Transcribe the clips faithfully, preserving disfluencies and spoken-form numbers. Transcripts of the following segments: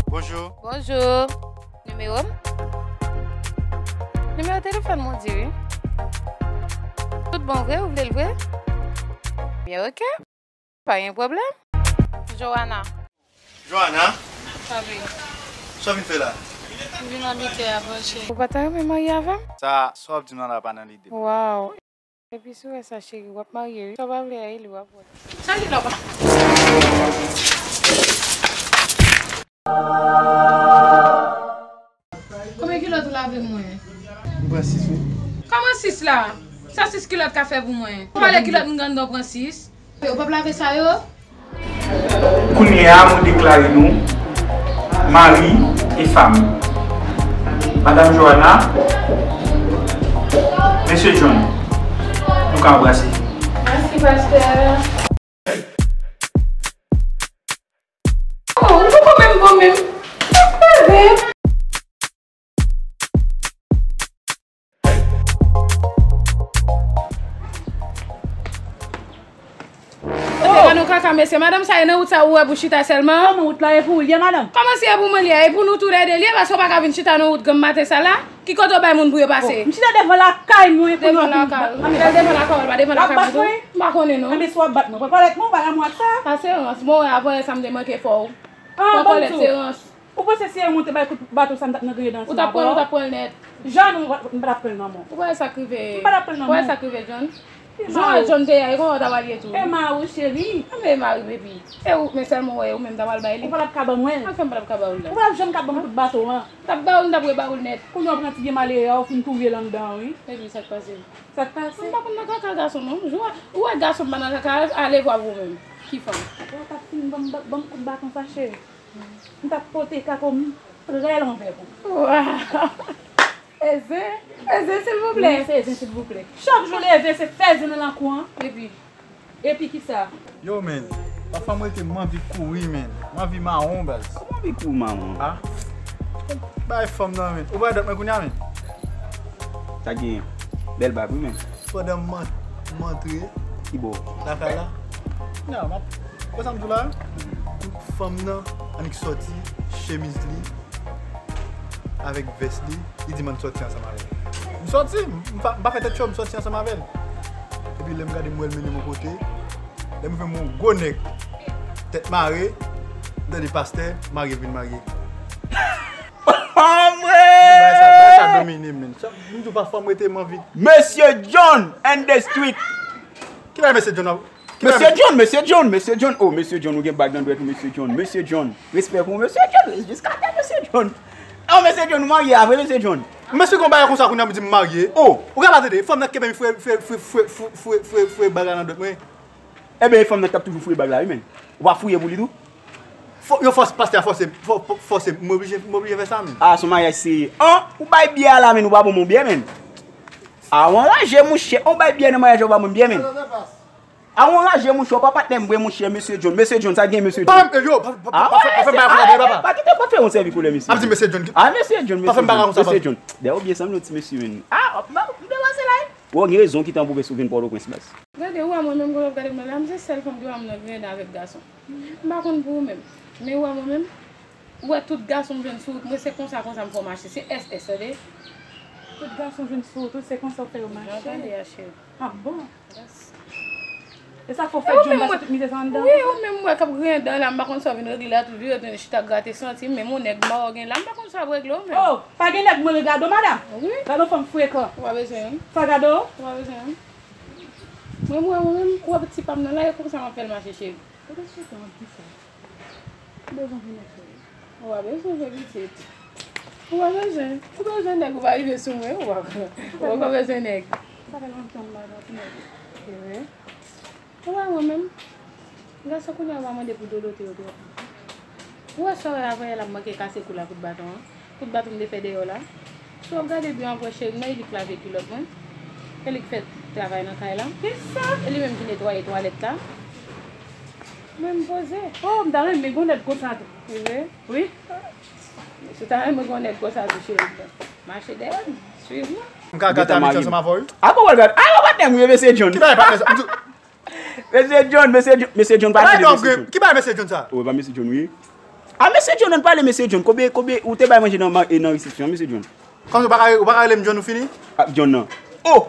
Bonjou. Bonjou. Nimewo m? Nimewo telefòn mwen di wi. Tout bon vre, ou vle l vre? Byen, oke. Pa gen pwoblèm. Joana. Joana? Sa vle? Sa w vin fè la? M vin abite a, bòche. Ou pa ta renmen marye avè m? Sa, sa w ap di m nan la pa nan lide m. Waw. Epi si w wè sa, cheri, w ap marye wi. Sa w pa vle a, e li w ap wè. Sa li la, pa? Konbyen kilòt ou lave mwen? M pran sis wi. Kòman sis la? Sa sis kilòt ka fè pou mwen? Ou pale kilòt m granndan w pran sis? Ou p ap lave sa yo? Kounye a, mwen deklare nou mari e fanm. Madam Joana, Mesye John, nou ka anbrase. Mèsi, pastè. Oh, ou poko menm bon menm. Sa k pase? Tande pa nou kaka, mesye. Madanm sa e nan wout sa ou wè pou chita sèlman? Kòman wout la e pou ou l ye, madanm? Kòman si e pou mwen l ye? E pou nou toulède l ye, paske w pa ka vin chita nan wout granm maten sa la. Ki kote w bay moun pou yo pase? Oh, m chita devan lakay mwen pou nou. Devan lakay ou? Lè l devan lakay ou, l pa devan lakay mwen tou? M pa konnen non. Anben si w ap bat mwen, pran kòlèt mwen, ou pa lanmou ak sa? Sa se rans. Bon, avan yè sa m te manke fè w. Pran kòlèt, se rans. Ou panse si e mwen te bay kout baton sa m t ap nan griye dan ansanm avè w? Ou t ap pran l, ou t ap pran l nèt. Jan nou, m pa t ap pran l nan men w. Ou pa wè sa k rive? M pa t ap pran l nan men w. Ou pa wè sa k rive, John? Jan John te ye a, e konsa w ta pral ye tou. E mari w, cheri. Anben e mari m epi. E ou, men sèlman w wè, ou menm ta pral bay li. Ou pa t ap ka ban mwen l. Anfen, m pa t ap ka ba w l la. Ou pa t ap janm ka ban m kout baton an. M t ap ba w l, m t ap reba w l nèt. Kounye a w pran ti vye malere a, ou fin touye l anndan an, wi. Epi sa k pase? Sa k pase? M pa konn nan kaka gason non. Jou a, ou wè gason m pa nan kaka, ale vwa pou ou menm. Ki fanm? Ou t ap fin ban m, ban m kout baton sa, cheri. M t ap pote kako m trè lanvè pou ou. Waw! Ezen, Ezen, silvouplè. Wi, se Ezen, silvouplè. Chak jou leve, se fè zen nan lakou an. Epi? Epi kisa? Yo, men, pafwa m rete m anvi kouri, men. M anvi mawon, baz. Kòman anvi kouri mawon? Ah. Bay fanm nan, men. Ou bay dòt mwen kounye a, men. Sa genyen? Bèl bab, wi, men. Pandan m ant-, m antre. Ki bò? Lakay la. Nan, m ap, wè sa m di w la? Fanm nan, annik sòti, chemiz li, avèk vès li, li di m ann sòti ansanm avè l. M sòti, m pa, m pa fè tèt cho, m sòti ansanm avè l. Epi lè m gade, m wè l mennen m yon kote. Lè m rive, m wè yon gwo nèg, tèt mare, m tande pastè, marye, vin marye. Bagay sa, bagay sa domine m, men. Sa, m di w pafwa m rete m anvi. Mesye John and the street. Ki bagay Mesye John ap, ki bagay Mesye John, Mesye John, Mesye John. Oh, Mesye John, ou gen bag nan dwèt ou, Mesye John. Mesye John, respè pou ou, Mesye John. Jiskatè, Mesye John. Oh, Mesye John, ou marye a vre, Mesye John? Mesye, gon bagay konsa kounye a m di m marye. Oh. Ou ka pa tande, fanm nan kenbe m fre, fre, fre bag la nan dwèt mwen. Ebyen, e fanm nan k t ap toujou fouye bag la, wi, men. Ou pa fouye pou li tou? Fò, yo fòs, pastè a fòse, fò, fò, fòse, m oblije, m oblije fè sa, men. Ah, se yon maryaj serye. An, ou bay byè a la, men, ou pa ban m yon byè, men. Ah, ou anraje, monchè, ou bay byè nan maryaj la, ou pa ban m byè, men. Ah, ou anraje, monchè, ou pa patnè m vre, monchè, Mesye John. Mesye John, sa gen, Mesye John? Pa, yo, pa, pa, ah, pa, pa fè m bagay konsa, papa. Pa kite, pa fè yon sèvi koulè, Mesye John. Ap di Mesye John. Ah, Mesye John, Mesye John. Mesye John. Dèyè, ou byen sanble yon ti mesye, men. Ah, m, m, m depanse la, wi. Ou gen rezon ki tan pou fè sou vin Pòtoprens, baz. Gade, ou a mwen menm, gwo lòp gade mwen la, m se sèl fanm ki pa m nan griyen dan avèk gason. M pa konn pou ou menm. Men ou a mwen menm, ou wè tout gason m jwenn sou wout mwen, se konsa, konsa m fè w mache. Se S S, tande? Tout gason jwenn sou wout ou, se konsa w fè yo mache? Jan w tande a, cheri. Ah bon? Yes. E sa k fè w fè djòl la, se tout mizè sa anndan? Wi, ou menm, ou wè k ap griyen dan la, m pa konn sa w vin regle la, tout vire tounen chita grate santi m, menm yon nèg mawon gen la, m pa konn sa w ap regle ou menm. Oh, pa gen nèg mwen regade w, madanm? Wi. Gade yon fanm frekan. Ou pa bezwen m. Sa gade w? Ou pa bezwen m. Mwen, mwen, mwen menm, ou wè ti pa m nan la, e konsa m ap fè l mache, cheri. Kote sou tan ap di sa? Ou bezwen vin nan cheri. Ou pa bezwen vre pitit. Ou pa bezwen. Ou bezwen nèg, ou pa rive sou mwen, ou pa, ou pa bezwen nèg. Sa fè lontan m pa gen ti nèg. Se vre? Ou wè mwen menm, gason kounye a pa mande pou dolote yo twòp. Ou wè sa w wè avè l ap manke kase kou l a kout baton an? Kout baton m te fè dèyè w la. Si w ap gade byen ankò, cheri m nan, e li k lave kilòt mwen. E li k fè travay nan kay la. Kisa? E li menm ki netwaye twalèt la. Mwen m poze. Oh, m ta renmen gon nèg konsa tou. Wi. Wi. Si w ta renmen gon nèg konsa tou, cheri m nan, mache dèyè m, swiv mwen. M ka gate a midi ansanm avè w, wi. A bon, w al gade. A, w ap gade m, wi, mesye John. Ki bagay patnè sa? M di w. Mesye John, mesye John, mesye John, pa Bagay tande, mesye John. Ki bagay mesye John sa? O, e pa mesye John, wi. A, mesye John, ann pale, mesye John. Konbyen, konbyen, ou te bay manje nan, ma- e nan resepsyon, mesye John? Kòm ou pa ka, ou pa ka rele m John, ou fini? A, John nan. O!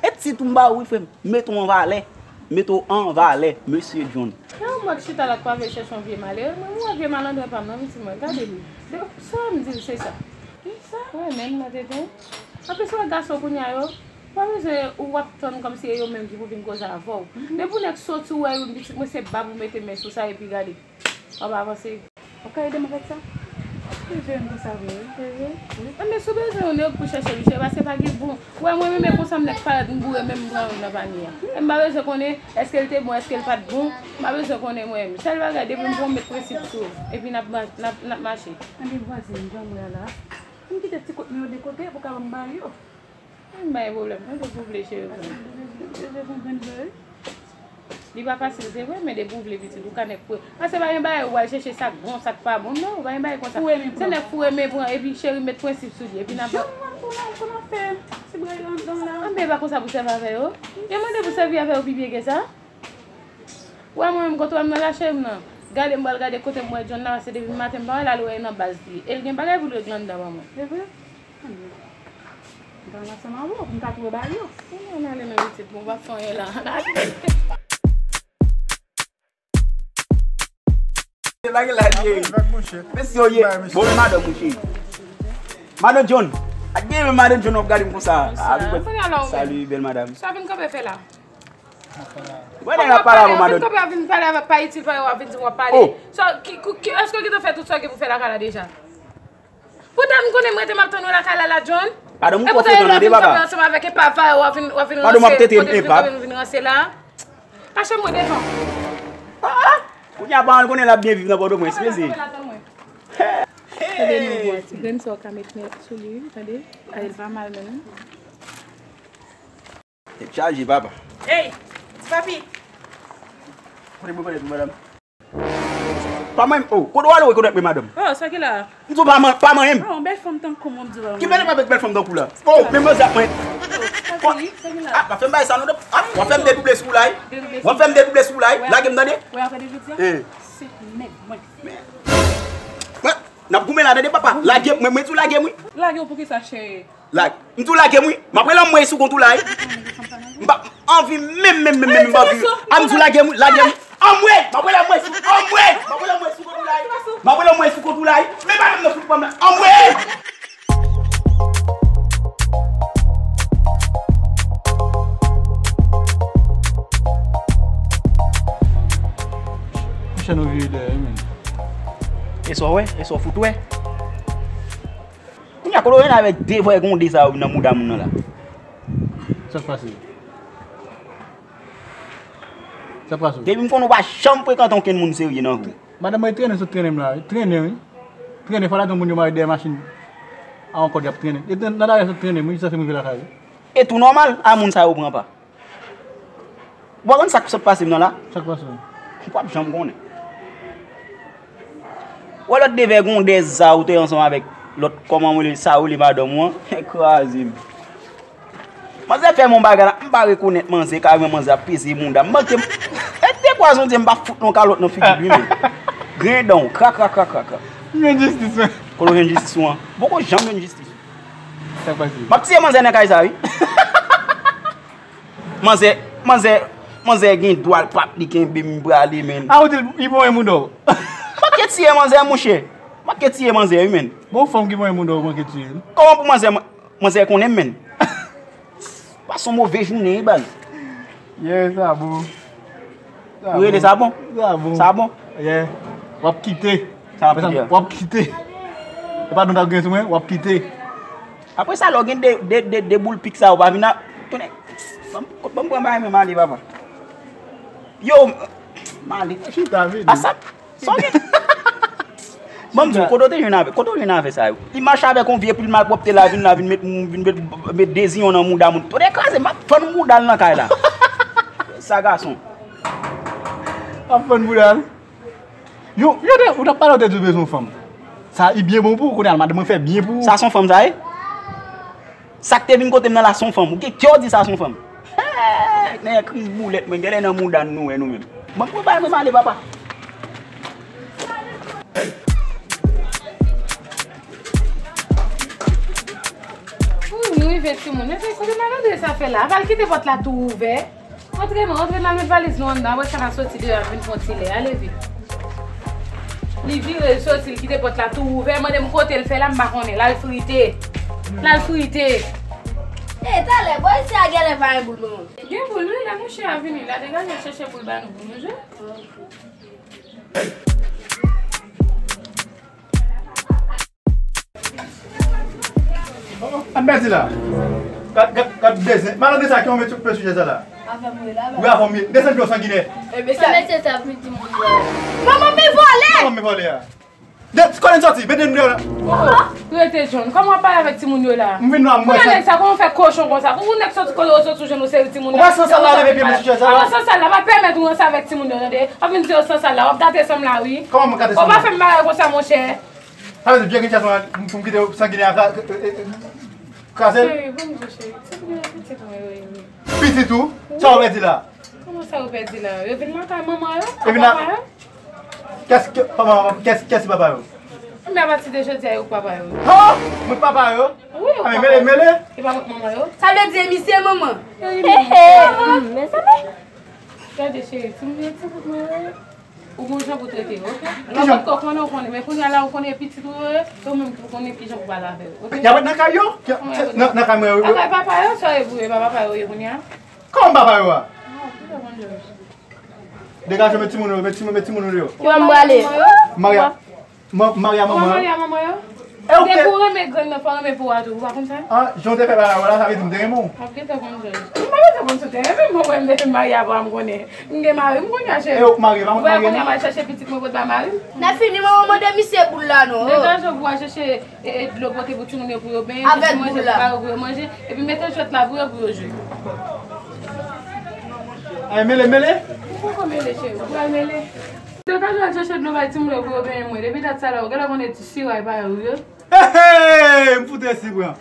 E tit ou m ba ou, wi, frè m. Mete w an valè. Mete w an valè, mesye John. E yon mòd chita la k pa vle chèche yon vye malere. Mwen, mwen wè vye malandren pa m nan, pitit mwen. Gade li. De, sa m di l, se sa. Sa? Wi, men, mwen te gen. Anplis, wè gason kounye a yo, pa bezwen ou w ap tann kòmsi e yo menm ki pou vin koze avè w. Depi w nèk soti, ou wè youn pitit mwen, se bab ou mete men sou sa epi gade. W ap avanse. Ou ka ede m avèk sa? Bezwen m pou sa vre, wi. Wi. Enben, si w bezwen yon nèg pou chèche misye, paske pa gen bon. Ou wè, mwen menm, e konsa m nèk parèt, m boure, menm m pran youn nan panye a. E m pa bezwen konnen èske l te bon, èske l pa t bon. M pa bezwen konnen mwen menm. Sèl bagay, depi m pran, m met prensip sou ou. Epi n ap, ma- n ap, n ap mache. Enben, vwazen, jan m wè a la. M kite ti kout mwen yo de kote pou ka ban m ba yo. M pa gen pwoblèm, mwen te pou vle cheri mwen. Deje konprann vre, wi. Li pa fasil, se vre, men depi w vle pitit, ou ka nèk foure. Paske pa gen bagay, ou al chèche sa k bon, sa k pa bon, non, pa gen bagay konsa. Foure men pran. Se nèk foure men pran, epi cheri met prensip sou li, epi n ap. Jan mwen pou nan, pou nan fè ti bray la anndan la. Anben, e pa konsa pou sèvi avè yo. Yo mande pou sèvi avè yo pi byen ke sa. Ou wè mwen menm kote w wè m nan la, cheri m nan. Gade, m pral gade kote m wè John la, paske depi maten m pa wè l al wè nan baz li. E l gen bagay pou l regle anndan ban mwen. Se vre? Anben, m pral ansanm avè w pou m ka twouve bagay yo. Ann ale non pitit, bon, w ap fè anyen la. Ann ale. Bagay la, cheri. Mesye, yo ye. Bon, men madanm ou, cheri. Madanm John. Ak gen men madanm John w ap gade m konsa. Salut, bèl madanm. Sa vin kanpe fè la? Wè, nèg ap pale avè w, madanm. Kanpe, vin pale avèk pa itil, pa yo, vin di w ap pale. Oh. So, ki, ki, ki, èske w gentan fè tout sa w gen pou fè lakay la deja? Poutan m konnen m rete m ap tann ou lakay la, la, John. Madanm, ou twò frekan tande, papa. E poutan ou la vin kanpe ansanm avèk epav, w ap vin, w ap vin ranse, kote m kanpe m vin ranse la. Kache mwen devan. Ah, ah. Kounye a, pa konnen l ap byen viv nan Pòtoprens, mezi. Tande non, bò, ti grenn sa w ka met men sou li, wi, tande. Ay, l pa mal menm. Tèt chaje, papa. Ey, ti papi. Kote mwen pale pou madanm? Pa mwen, oh, kote w ale rekonèt mwen, madanm? Oh, sa ki la? M di w pa man-, pa manyen m. Oh, bèl fanm tankou mwen, m di w pa manyen. Ki bèl fanm avèk bèl fanm tankou la? Oh, men manzè ap mwen. Oh, sa ki, sa ki la? Ah, pa fè m bay sa non, ah, w ap fè m dedouble sou ou la, wi. W ap fè m dedouble sou ou la, wi. Lage m tande. Wè, apre de jodi a, eh, se nèg mwen. Mwen, n ap goumen la, tande, papa. Lage m, mwen, mwen di w lage m, wi. Lage w pou ki sa, cheri? Lage. M di w lage m, wi. M ap rele anmwey sou kont ou la, wi. M pa anvi menm, menm, menm, menm, m pa anvi. A, m di w lage m, wi, lage m. Anmwey! M ap rele anmwey sou, anmwey! M ap rele anmwey sou kont ou la, wi. M ap rele anmwey sou kont ou la, wi. Men pa menm nan fout pran m la. Anmwey! Monchè, nou vire dèyè, wi, men. E sa w wè? E sa w fout wè? Kounye a, kote w jwenn avèk de vrè gonde sa yo nan mouda moun nan la? Sa k pase? Sa k pase? Depi m konnen w pa janm frekante okenn moun serye nan vi w. Madanm mwen trennen sot trennen m la, wi. Trennen, wi. Trennen, fò l ap gen moun yo mare dèyè machin a yon kòd y ap trennen. E nan dayè sot trennen m, wi, jiskaske m rive lakay, wi. E tou nòmal, a moun sa yo pran pa. Ou pa konn sa k sot pase m nan la? Sa k pase w? Ou p ap janm konnen. Wè lòt devègondèz sa ou te ansanm avèk lòt, kòman mwen rele sa, ou rele madanm ou an? Kraze m. Manzè fè m yon bagay la, m pa rekonèt manzè, kareman manzè ap peze mouda m. Manke m. E de kwa zondye m pa fout yon kalòt nan figi l, wi, men. Grenn dan w, kra, kra, kra, kra, kra. M jwenn jistis, men. Kote w jwenn jistis ou an? Ou poko janm jwenn jistis. Sa k pase? M ap tiye manzè nan kay sa, wi. Manzè, manzè, manzè gen dwa l pap li kenbe m prale, men. A, ou di l, li pran yon mouda w. Manke tiye manzè, monchè. Manke tiye manzè, wi, men. Bon, fanm ki pran yon mouda w, manke tiye l. Kòman pou manzè, manzè konnen m, men? Pase yon move jounen, wi, baz. Yeah, sa bon. Ou rele sa bon? Sa bon. Sa bon? Yeah. W ap kite. Sa ap kite. W ap kite. E pa nou t ap gen sou mwen, w ap kite. Apre sa, lè w gen de, de, de, de boul pik sa, ou pa vin a, tounen. Ban m, ban m pran bagay mwen, m ale, papa. Yo, m ale. Chita, vini. A sa, sa w gen? Ban m di w, kote w te jwenn avè, kote w jwenn avè sa yo? Li mache avèk yon vye pil malpwòpte la, vin la, vin met, vin met, met deziyon nan mouda moun. Tounen kraze, m ap fann mouda l nan kay la. Sa gason. W ap fann mouda l? Yo, yo te, ou t ap pale, ou te di w bezwen yon fanm. Sa, li byen bon pou ou, kounye a, madanm mwen fè byen pou ou. Sa se yon fanm, sa ye? Sa k te vin kote m nan la, se yon fanm. Ou gen kè w di sa se yon fanm? Nèg kriz boulèt, mwen genlè nan mouda nou, wè nou menm. Mwen, mwen, mwen, mwen ale, papa. Wi, nou rive, timoun. Men se kote malandren sa fè la? Al kite pòt la tou ouvè. Antre non, antre, n al met valiz nou anndan, apre sa n a soti deyò, n vin pran ti lè. Ale vit. Li vire, l soti, l kite pòt la tou ouvè, mande m kote l fè la, m pa konnen. L al frite. L al frite. E, talè, bò isi a genlè pa gen boul, non. Gen boul, wi, lè mouche a vini, l a degaje, l chèche boul ba nou pou nou jwe. Ann pèdi la. Gad, gad, gad bezwen. Malandren sa ki yon mesye pe sijè sa la. Avè m wi la. Wi, avè m wi. Desann pye w sanginè. Ebyen sa mesye sa ap vin di moun la. Manman, men vòlè! Manman, men vòlè a. De, konnen soti, mete m deyò la. Rete John, kòman w ap pale avèk timoun yo la? M vin la, m wè sa. Kòman nèg sa, kòman w fè kochon konsa? Ou nèg soti kote w soti, ou jwenn yon seri timoun la. Ou wè sansal la, leve pye m sou chèz la. Kòman sansal la? Pa pèmèt ou ranse avèk timoun yo, tande. W ap vin di yo sansal la, w ap gate san m la, wi. Kòman m gate san m la? Ou pa fè m bagay konsa, monchè. Sa vle di vye grenn gason an, pou m kite w sanginè a kra-, e, e, e, kraze l? Cheri, ban m di w, cheri. Ti moun yo pitit mwen yo ye wi. Pitit ou? Sa w pèdi la? Kòman sa yo pèdi la? Yo vin lakay manman yo? Yo vin la. Papa yo? Kès, kè, papa, kès, kès papa yo? Men apati de jodi a, yo k papa yo. Ha! Mwen papa yo? Wi, yo k papa yo. A, men mele, mele. E pa mwen k manman yo. Sa vle di, misye manman. He, he. Mezanmi. Gade, cheri, ti moun yo, ti moun yo. Ou gon jan pou trete yo, oke? Lè w pa t ko konnen, ou konnen. Men kounye a la, ou konnen pitit ou yo ye, se ou menm ki pou konnen ki jan pou pale avè yo, oke? Y ap ret nan kay yo? Nan, nan kay mwen yo. Nan kay papa yo, sa yo ye pou yo, e pa papa yo ye kounye a? Kòman papa yo a? Non, pito konn jòj. Degaje, met timoun yo, met timoun, met timoun yo deyò. Ki bò m prale? Maria. Ma-, Maria manman. Maria manman yo? E ou te. Depi w renmen grann nan, fò w renmen pou w a tou, ou pa konn sa? Ah, jan w te fè bagay la, sa vle di m te renmen w. W ap gentan konn jòj. M pa bezwen konn si w te renmen m, mwen, mwen, m te fin marye avan m konnen. M gen mari m kounye a, cheri. E ou k marye, pa mwen k marye non. Ou wè kounye a m al chèche pitit mwen pote ba mari m. Nan fini, manman mande misye boul la non. Degaje w pou w al chèche, e, e, dlo pote pou timoun yo pou yo benyen, chèche manje pou ba yo pou yo manje, epi mete jwèt la pou yo, pou yo jwe. Ay, mele, mele. Ou poko mele, cheri, ou pral mele. Degaje w al chèche dlo bay timoun yo pou yo benyen mwen. Depi dat sa la, ou genlè konnen ti siray pa yo, wi. Hey, hey, m fout resi pran.